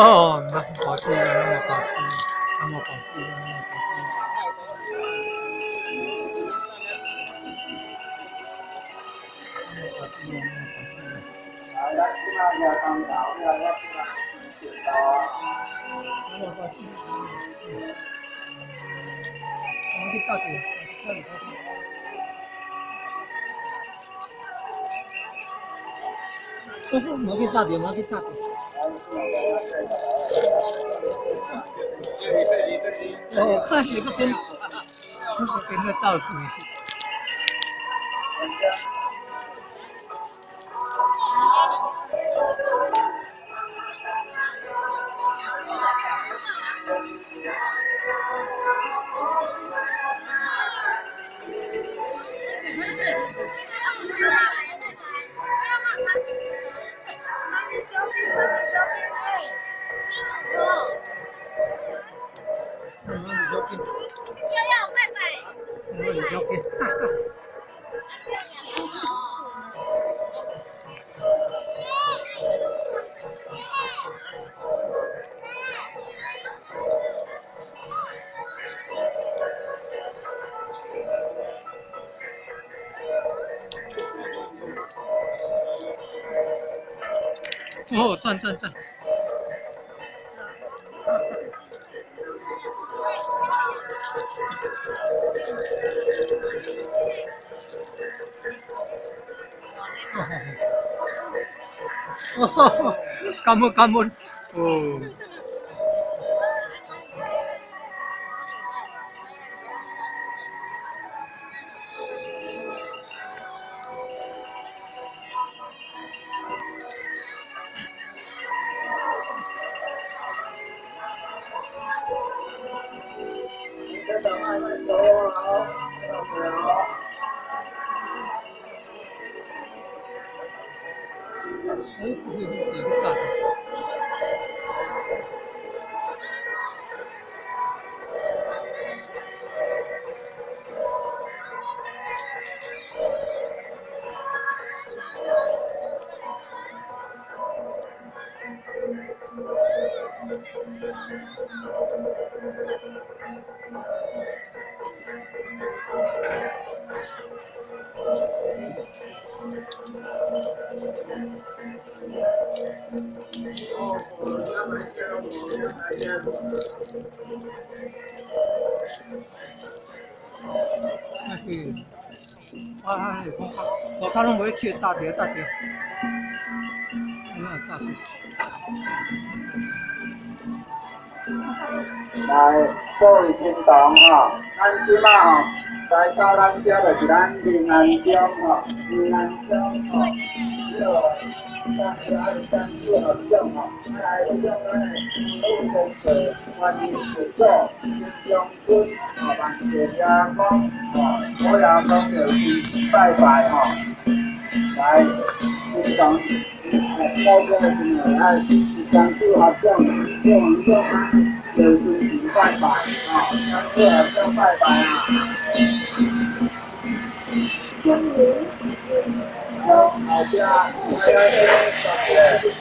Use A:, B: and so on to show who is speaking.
A: 哦，无保持，拢无保持，拢无保持，拢无保持。
B: 来，咱这马举空头，你来我这马剪刀啊。
A: 我去搭地，无去搭地，无去搭地。哦，看是个真，那个跟那造出去。哦，赞赞赞！哦，感恩感恩，哦。哎，我看拢无咧捡，搭着搭着，嗯，搭着。
B: 来，各位亲同吼，咱这马吼来到咱遮就是咱平安宫吼，平安宫吼，这个咱遮是三四合掌吼，来合掌咱的五公社观音佛祖、金将军吼、万岁爷公吼、五爷公就是拜拜吼，来，亲同到这个时阵爱三四合掌，做完掌啊。就尊神拜拜，吼，三四合掌拜拜啊。后壁还有这个